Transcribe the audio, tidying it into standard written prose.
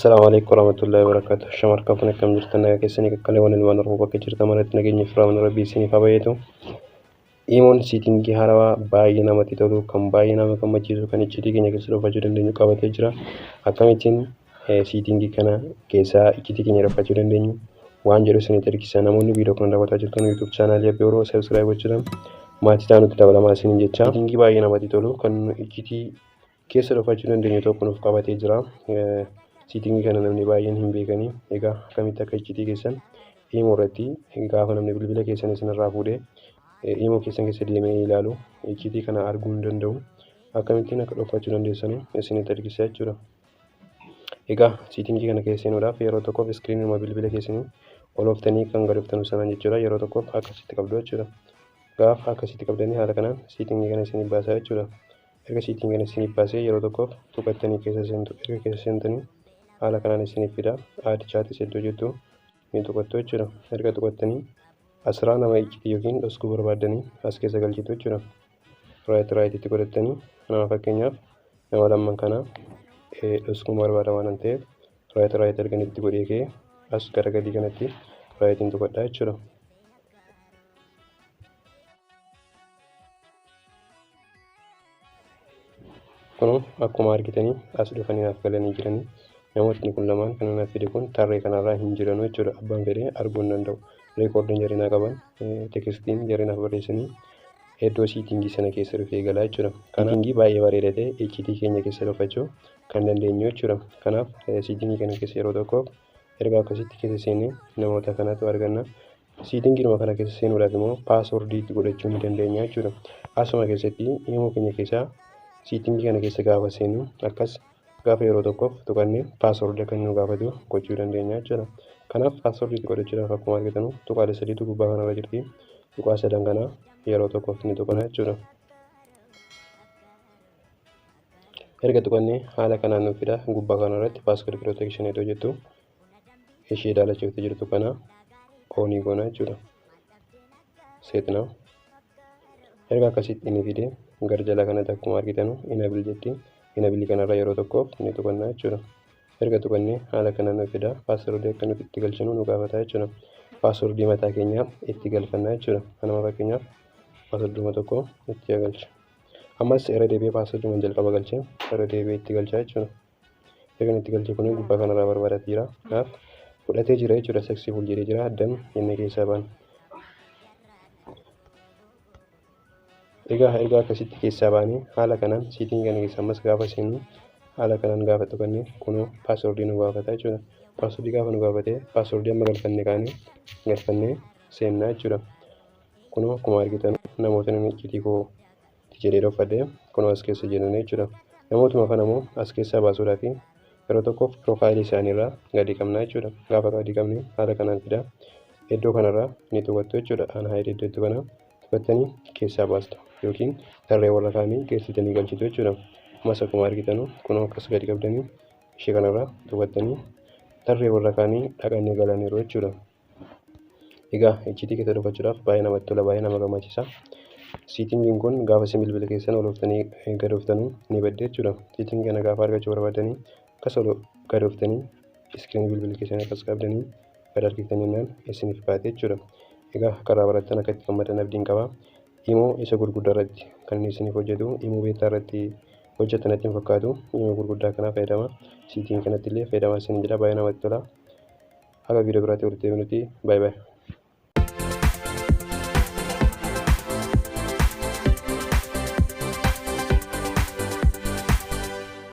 Assalaamu alaikum warahmatullahi wabarakatuh. Shamarkan kun akkam jirtan nagaa keessanii qaqqaleewwan ilmaan Oromoo bakka jirtan maratti nageenya fi raawwan Rabbii isiniif haa baay'atu. Imoon setting haarawaa baay'ee namatti tolu kan baay'ee nama gammachiisu kan icciitii keenya keessa dhokfachuu dandeenyu qabatee jira. Akkamittiin setting kana keessaa icciitii keenya dhokfachuu dandeenyu waan jedhu isinitti argisiisa. Namoonni viidiyoo kana daawwataa jirtan YouTube channelii Abbi Oromoo subscribe gochuudhaan maatii ta'anutti dabalamaa isiniin jecha. Setting baay'ee namatti tolu kan icciitii keessa dhokfachuu dandeenyu tokko nuuf qabatee jira. Setting kana namni baay'een hin beekanii. Egaa akkamitti akka icciitii keessan Imo irratti gaafa namni bilbila keessan isinirraa fuudhee Imo keessan keessa deemee ilaalu icciitii kana arguu hin danda'u. Akkamittiin akka dhokfachuu dandeessanii isinitti argisiisa jechuudha. Egaa setting kana keessa seenuudhaaf yeroo tokkoof screenuma bilbila keessanii ol ooftanii kan gad ooftanu sanaan jechuudha. Yeroo tokkoof akkasitti qabdu jechuudha. Gaafa akkasitti qabdanii haala kanaan setting kana isiniif baasaa jechuudha. Erga setting kana isiniif baasee yeroo tokkoof tuqattanii keessa seentu. Erga keessa seentanii haala kanaan isiniif fida. Add chats iddoo jettu ni tuqattu jechuudha. Erga tuqattanii asirraa nama icciitii yookiin dhoksuu barbaaddanii as keessa galchitu jechuudha. Right rightitti godhattanii nama fakkeenyaaf nama lamman kana dhoksuu barbaada waan ta'eef right right erga itti godhee ka'ee as gara gadii kanatti rightiin tuqadha jechuudha. Kun akkuma argitanii as dhufanii naaf galanii jiranii namootni kun lamaan kan naaf fide kun tarree kanarraa hin jiranu jechuudha. Abbaan fedhee arguu hin danda'u. Recordiin jarri naa qaban textiin jarri naaf barreessanii iddoo setting sana keessa dhufee galaa jechuudha. Kanaaf baay'ee bareeda ta'e icciitii keenya keessa dhokfachuu kan dandeenyu jechuudha. Kanaaf setting kana keessa yeroo tokkoof erga akkasitti keessa seennee namoota kanatu arganna. Settingiidhuma kana keessa seenuudhaaf immoo passwordii itti godhachuu ni dandeenya jechuudha. Asuma keessatti Imo keenya keessaa setting kana keessa gaafa seennu akkas gaafa yeroo tokkoof tuqannee passwordii akka inni nu gaafatu gochuu dandeenya jechuudha. Kanaaf passwordii itti godhachuudhaaf akkuma argitanu tuqaalee sadiitu gubbaa kanarra jirti. Tuqaa sadan kana yeroo tokkoof ni tuqna jechuudha. Erga tuqannee haala kanaan nu fida gubbaa kanarratti passcode protection iddoo jettu ishee daalachuutti jirtu kana on goona jechuudha. Set now. Erga akkasitti inni fide gara jala kanatti akkuma argitanu enable jetti. Enable kanarra yeroo tokkoof ni tuqanna jechuudha. Erga tuqannee haala kanaan nu fida passwordii akka nuti itti galchinu nu gaafata jechuudha. Passwordii mataa keenyaa itti galfanna jechuudha. Kanuma fakkeenyaaf passworduma tokko itti galcha. Ammas irra deebi'ee passworduma jalqaba galchee irra deebi'ee itti galcha jechuudha. Erga itti galchee kun gubbaa kanarraa barbaadatee jira. Kanaaf fudhatee jira jechuudha. Successful jedhee jira. Done jennee keessaa baana. Egaa erga akkasitti keessaa baanee haala kanaan setting kana keessa ammas gaafa seennu haala kanaan gaafa tuqannee kunoo passwordii nu gaafata jechuudha. Passwordii gaafa nu gaafate passwordii amma galfanne kaanee galfannee seennaa jechuudha. Kunoo akkuma argitan namoota namni icciitii koo jedhee dhokfadhe kunoo as keessa jiran jechuudha. Namootuma kana immoo as keessaa baasuudhaaf yeroo tokkoof profileii isaaniirraa gadi qabna jechuudha. Gaafa gadi qabne haala kanaan fida. Iddoo kanarraa ni tuqattu jechuudha. Unhide iddoo kana tuqattanii keessaa baastu yookiin tarree warra kaanii geessitanii galchitu jechuudha. Ammas akkuma argitanu kunoo akkas gadi qabdanii ishee kanarraa tuqattanii tarree warra kaanii dhaqanii galaniiru jechuudha. Egaa icciitii keessa dhokfachuudhaaf baay'ee namatti tola baay'ee nama gammachiisa. Settingiin kun gaafa isin bilbila keessan ol ooftanii gad ooftanuu ni badde jechuudha. Setting kana gaafa argachuu barbaadanii akkas ol gad ooftanii screenii bilbila keessanii akkas qabdanii gad harkiftanii jennaan isiniif baate jechuudha. Egaa karaa barattan akka itti gammadan abdiin qaba. Imo isa gurguddaa irratti kan inni isiniif hojjetu Imo beta irratti hojjetan natti hin fakkaatu. Imo gurguddaa kanaa fayyadama. Setting kanatti illee fayyadamaa isin jira baay'ee namatti tola. Haga viidiyoo biraatti walitti deebinutti baay'ee baay'ee.